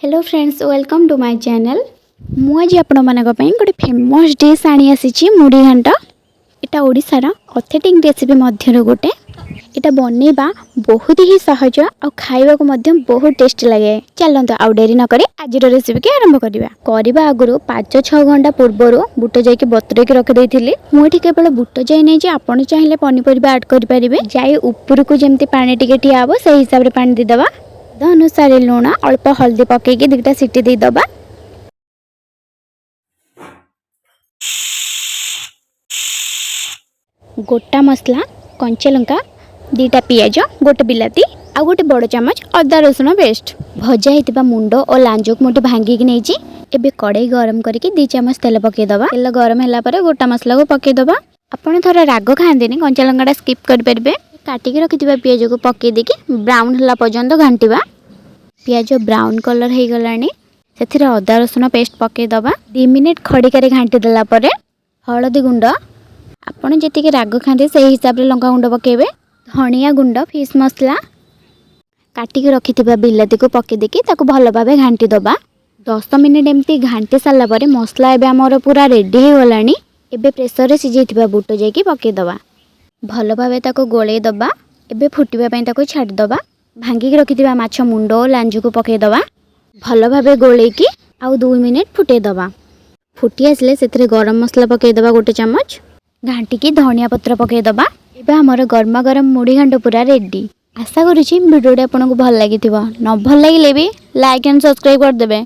Hello friends, welcome to my channel. ମୁଁ ଆଜି ଆପଣମାନଙ୍କ ପାଇଁ ଗୋଟେ ଫେମସ୍ ଡିଶ୍ ଆଣି ଆସିଛି, ମୁଢ଼ି ଘାଣ୍ଟ। ଏଇଟା ଓଡ଼ିଶାର ଅଥେଣ୍ଟିକ୍ ରେସିପି ମଧ୍ୟରୁ ଗୋଟେ। ଏଇଟା ବନେଇବା ବହୁତ ହି ସହଜ ଆଉ ଖାଇବାକୁ ମଧ୍ୟ ବହୁତ ଟେଷ୍ଟି ଲାଗେ। ଚାଲନ୍ତୁ, ଆଉ ଡେରି ନକରି ଆଜିର ରେସିପିକି ଆରମ୍ଭ କରିବା। କରିବା ଆଗରୁ 5-6 ଘଣ୍ଟା ପୂର୍ବରୁ ବୁଟ ଜାଇକି ବତୁରେଇକି ରଖିଦେଇଥିଲି। ମୁଁ ଏଠି କେବଳ ବୁଟ ଜାଇ ନେଇଛି, ଆପଣ ଚାହିଁଲେ ପନିପରିବା ଆଡ଼୍ କରିପାରିବେ। ଜାଇ ଉପରକୁ ଯେମିତି ପାଣି ଟିକେ ଠିଆ ହେବ, ସେଇ ହିସାବରେ ପାଣି ଦେଇଦେବା। ସ୍ୱାଦ ଅନୁସାରେ ଲୁଣ, ଅଳ୍ପ ହଳଦୀ ପକେଇକି ଦୁଇଟା ସିଟି ଦେଇଦେବା। ଗୋଟା ମସଲା, କଞ୍ଚା ଲଙ୍କା, ଦୁଇଟା ପିଆଜ, ଗୋଟେ ବିଲାତି ଆଉ ଗୋଟେ ବଡ଼ ଚାମଚ ଅଦା ରସୁଣ ପେଷ୍ଟ। ଭଜା ହେଇଥିବା ମୁଣ୍ଡ ଓ ଲାଞ୍ଜକୁ ମୁଁ ଏଠି ଭାଙ୍ଗିକି ନେଇଛି। ଏବେ କଡ଼େଇ ଗରମ କରିକି 2 ଚାମଚ ତେଲ ପକାଇଦେବା। ତେଲ ଗରମ ହେଲା ପରେ ଗୋଟା ମସଲାକୁ ପକାଇଦେବା। ଆପଣ ଥର ରାଗ ଖାଆନ୍ତିନି, କଞ୍ଚା ଲଙ୍କାଟା ସ୍କିପ୍ କରିପାରିବେ। କାଟିକି ରଖିଥିବା ପିଆଜକୁ ପକାଇ ଦେଇକି ବ୍ରାଉନ୍ ହେଲା ପର୍ଯ୍ୟନ୍ତ ଘାଣ୍ଟିବା। ପିଆଜ ବ୍ରାଉନ୍ କଲର୍ ହେଇଗଲାଣି, ସେଥିରେ ଅଦା ରସୁଣ ପେଷ୍ଟ ପକାଇଦେବା। 2 ମିନିଟ୍ ଖଡ଼ିକାରେ ଘାଣ୍ଟି ଦେଲା ପରେ ହଳଦୀ ଗୁଣ୍ଡ, ଆପଣ ଯେତିକି ରାଗ ଖାଆନ୍ତି ସେଇ ହିସାବରେ ଲଙ୍କା ଗୁଣ୍ଡ ପକାଇବେ, ଧନିଆ ଗୁଣ୍ଡ, ଫିସ୍ ମସଲା, କାଟିକି ରଖିଥିବା ବିଲାତିକୁ ପକାଇ ଦେଇକି ତାକୁ ଭଲ ଭାବେ ଘାଣ୍ଟି ଦେବା। 10 ମିନିଟ୍ ଏମିତି ଘାଣ୍ଟି ସାରିଲା ପରେ ମସଲା ଏବେ ଆମର ପୁରା ରେଡ଼ି ହେଇଗଲାଣି। ଏବେ ପ୍ରେସରରେ ସିଝେଇଥିବା ବୁଟ ଜାଇକି ପକାଇଦେବା। ଭଲ ଭାବେ ତାକୁ ଗୋଳେଇ ଦେବା। ଏବେ ଫୁଟିବା ପାଇଁ ତାକୁ ଛାଡ଼ିଦେବା। ଭାଙ୍ଗିକି ରଖିଥିବା ମାଛ ମୁଣ୍ଡ ଓ ଲାଞ୍ଜକୁ ପକାଇଦେବା। ଭଲ ଭାବେ ଗୋଳେଇକି ଆଉ 2 ମିନିଟ୍ ଫୁଟେଇ ଦେବା। ଫୁଟି ଆସିଲେ ସେଥିରେ ଗରମ ମସଲା ପକାଇଦେବା ଗୋଟେ ଚାମଚ, ଘାଣ୍ଟିକି ଧନିଆ ପତ୍ର ପକାଇଦେବା। ଏବେ ଆମର ଗରମା ଗରମ ମୁଢ଼ି ଘାଣ୍ଟ ପୁରା ରେଡ଼ି। ଆଶା କରୁଛି ଭିଡ଼ିଓଟି ଆପଣଙ୍କୁ ଭଲ ଲାଗିଥିବ। ନ ଭଲ ଲାଗିଲେ ବି ଲାଇକ୍ ଆଣ୍ଡ ସବସ୍କ୍ରାଇବ୍ କରିଦେବେ।